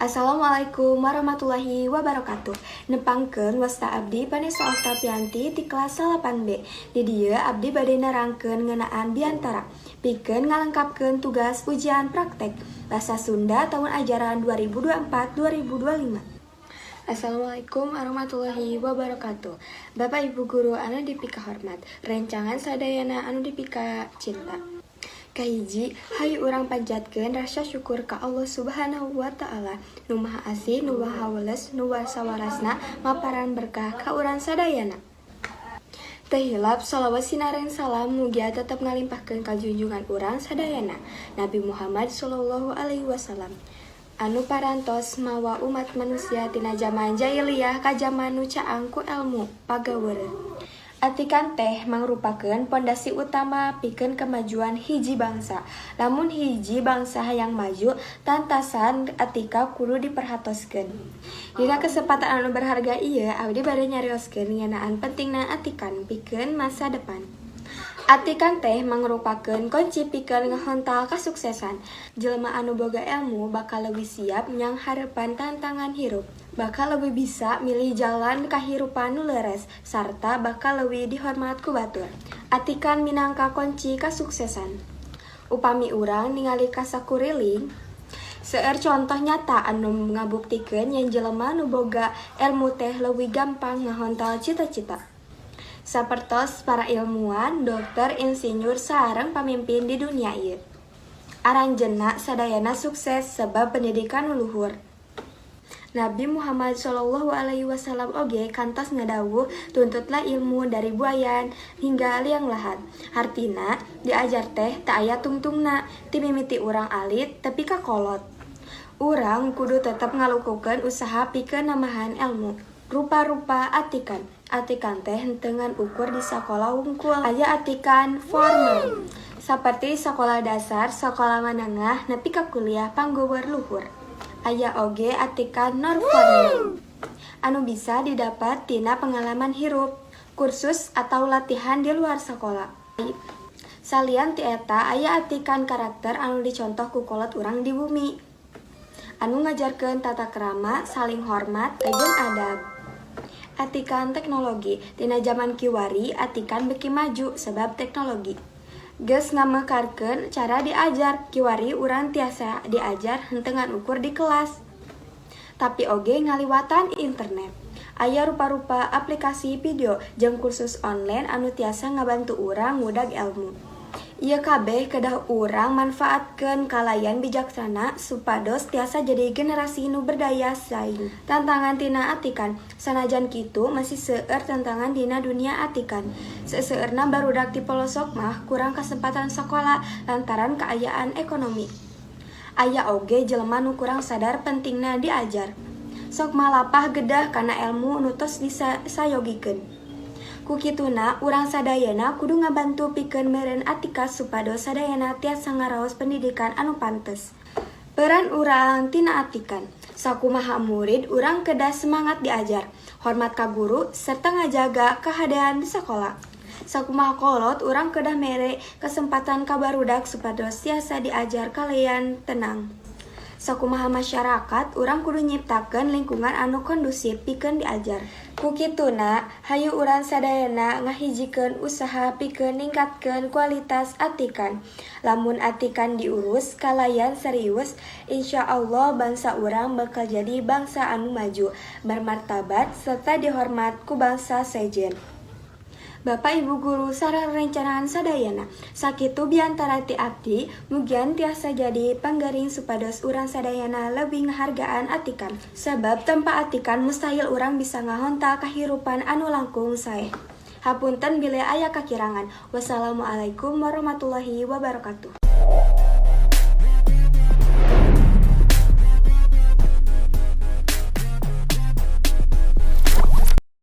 Assalamualaikum warahmatullahi wabarakatuh. Nepangkeun, wasta abdi Vanessa Oktavianti ti kelas 8B. Di dieu abdi bade nerangkeun ngeunaan biantara pikeun ngalengkapkeun tugas ujian praktek Bahasa Sunda tahun ajaran 2024-2025. Assalamualaikum warahmatullahi wabarakatuh. Bapak Ibu guru anu dipika hormat, rencangan sadayana anu dipika cinta. Kahiji, hayu urang panjatkeun rasa syukur ka Allah Subhanahu wa Ta'ala, nu Maha Asih, nu Maha Weles, nu sawarasna maparan berkah ka urang sadayana. Teu hilap sholawat sinareng salam mugia tetep ngalimpahkeun ka junjungan urang sadayana, Nabi Muhammad Shallallahu Alaihi Wasallam, anu parantos mawa umat manusia tina zaman jahiliyah ka zaman nu caang ku elmu pagaweureuh. Atikan teh mangrupakeun pondasi utama pikeun kemajuan hiji bangsa. Lamun hiji bangsa hayang maju, tantasan etika kudu diperhatoskeun. Dina kesempatan anu berharga ieu, abdi bade nyarioskeun ngeunaan pentingna atikan pikeun masa depan. Atikan teh mangrupakeun kunci pikeun ngahontal kasuksesan. Jelema anu boga elmu bakal leuwih siap nyanghareupan tantangan hirup, bakal leuwih bisa milih jalan kahirupan nu leres, sarta bakal leuwih dihormat ku batur. Atikan minangka kunci kasuksesan. Upami urang ningali ka sakuriling, seueur contoh nyata anu ngabuktikeun yen jelema nu boga elmu teh leuwih gampang ngahontal cita-cita. Sapertos para ilmuwan, dokter, insinyur, sareng pamimpin di dunia ieu. Aranjeunna sadayana sukses sebab pendidikan nu luhur. Nabi Muhammad Shallallahu Alaihi Wasallam oge kantos ngadawuh, "Tuntutlah ilmu dari buaian hingga liang lahat." Hartina diajar teh teu aya tungtungna, ti mimiti urang alit tepi ka kolot. Urang kudu tetep ngalakukeun usaha pikeun nambahan elmu. Rupa-rupa atikan. Atikan teh henteu ngan ukur di sakola wungkul. Aya atikan formal saperti sakola dasar, sakola menengah, nepi ka kuliah panggower luhur. Aya oge atikan nonformal anu bisa didapat tina pengalaman hirup, kursus atau latihan di luar sakola. Salian ti eta, aya atikan karakter anu dicontoh ku kolot urang di bumi, anu ngajarkeun tata krama, saling hormat, jeung adab. Atikan teknologi. Tina jaman kiwari atikan beuki maju sebab teknologi geus ngamekarkeun cara diajar. Kiwari urang tiasa diajar henteu ngan ukur di kelas, tapi oge ngaliwatan internet. Aya rupa-rupa aplikasi, video, jeung kursus online anu tiasa ngabantu urang ngudag elmu. Ieu kabeh kedah urang manfaatkeun kalayan bijaksana supados tiasa jadi generasi nu berdaya saing. Tantangan tina atikan. Sanajan kitu, masih seueur tantangan dina dunia atikan. Seseueurna barudak ti pelosok mah kurang kasempatan sakola lantaran kaayaan ekonomi. Aya oge jelema nu kurang sadar pentingna diajar. Sok malapah gedah kana elmu nu tos disayogikeun. Ku kituna, urang sadayana kudu ngabantu pikeun meureun atika supados sadayana tiasa ngaraos pendidikan anu pantes. Peran urang tina atikan. Sakumaha murid, urang kedah semangat diajar, hormat ka guru, serta ngajaga kahadean di sakola. Sakumaha kolot, urang kedah mere kesempatan ka barudak supados tiasa diajar kalayan tenang. Sakumaha masyarakat, urang kudu nyiptakeun lingkungan anu kondusif pikeun diajar. Ku kituna, hayu urang sadayana ngahijikeun usaha pikeun ningkatkeun kualitas atikan. Lamun atikan diurus kalayan serius, insyaallah bangsa urang bakal jadi bangsa anu maju, bermartabat, serta dihormat ku bangsa sejen. Bapak Ibu guru sareng rencangan sadayana, sakitu biantara ti abdi, mugian tiasa jadi panggering supados urang sadayana leuwih ngahargaan atikan. Sebab tanpa atikan mustahil urang bisa ngahontal kahirupan anu langkung sae. Hapunten bilih aya kakirangan. Wassalamualaikum warahmatullahi wabarakatuh.